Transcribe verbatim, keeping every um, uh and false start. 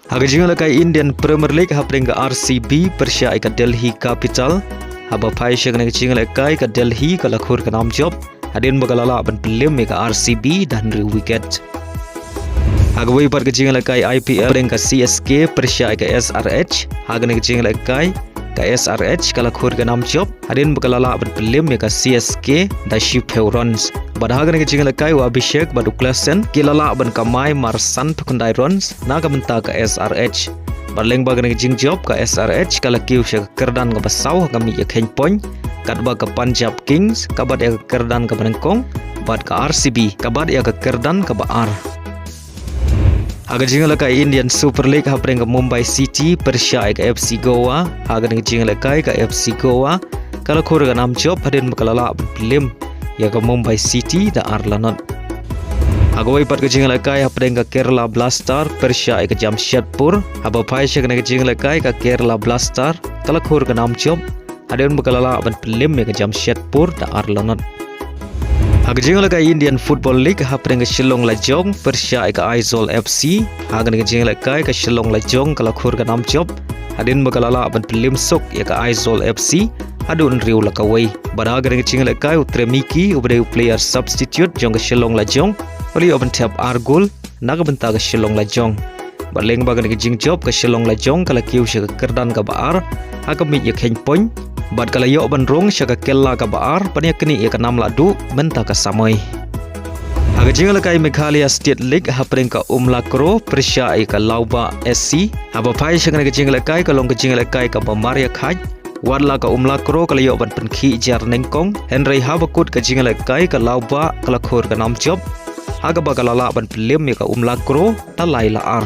Ha ka jingïalehkai Indian Premier League hapdeng ka R C B pyrshah ïa ka Delhi Capital. Haba phai sha kane ka jingïalehkai ka Delhi ka la khur ka nam jop hadien ba ka la lah ban pynlem ïa ka R C B da hynriew wicket. Ha kawei pat ka jingïalehkai I P L hapdeng ka C S K pyrshah ïa ka S R H. Ha kane ka jingïalehkai ka S R H ka la khur ka nam jop hadien ba ka la lah ban pynlem ïa ka C S K da shiphew runs. Bad ha kane ka jingïalehkai u Abhishek bad u Klaasen ki la lah ban kamai mar sanphew khyndai runs na ka bynta ka S R H. Bad lyngba kane ka jingjop ka S R H ka la kiew sha ka kyrdan kaba saw ha ka miej ïakheiñ point, katba ka Punjab Kings ka bat ïa ka kyrdan kaba nyngkong bad ka R C B ka bat ïa ka kyrdan kaba ar. Ha ka jingïalehkai Indian Super League hapdeng ka Mumbai City pyrshah ïa ka F C Goa. Ha kane ka jingïalehkai ka F C Goa ka la khur ka nam jop hadien ba ka la lah ban pynlem ïa ka Mumbai City da ar la not. Ha kawei pat ka jingïalehkai hapdeng ka Kerala Blaster pyrshah ïa ka Jamshedpur. Haba phai sha kane ka jingïalehkai ka Kerala Blaster ka la khur ka nam jop hadien ba ka la lah ban pynlem ïa ka Jamshedpur da ar la not. Ha ka jingïalehkai Indian Football League hapdeng ka Shillong Lajong pyrshah ïa ka Aizawl F C. Ha kane ka jingïalehkai ka Shillong Lajong ka la khur ka nam jop hadien ba ka la lah ban pynlem suk ïa ka Aizawl F C haduh hynriew la kawei. Bad ha kane ka jingïalehkai u Tremiki uba dei u player substitute jong ka Shillong Lajong u la ïoh ban thep ar gol na ka bynta ka Shillong Lajong. Bad lyngba kane ka jingjop ka Shillong Lajong ka la kiew sha ka kyrdan kaba ar ha ka miej ïakheiñ point bad ka la ïoh ban rung sha ka kylla kaba ar ban ïaknieh ïa ka nam lahduh mynta ka samoi. Ha ka jingïalehkai Meghalaya State League hapdeng ka Umla Kro pyrshah ïa ka Lawbah S C. Haba phai sha kane ka jingïalehkai ka long ka jingïalehkai kaba mar ïa khaid. Wat la ka Umla Kro ka la ïoh ban pynkhih jar nyngkong, hynrei haba kut ka jingïalehkai ka Lawbah ka la khur ka nam jop ha kaba ka la lah ban pynlem ïa ka Umla Kro da lai la ar.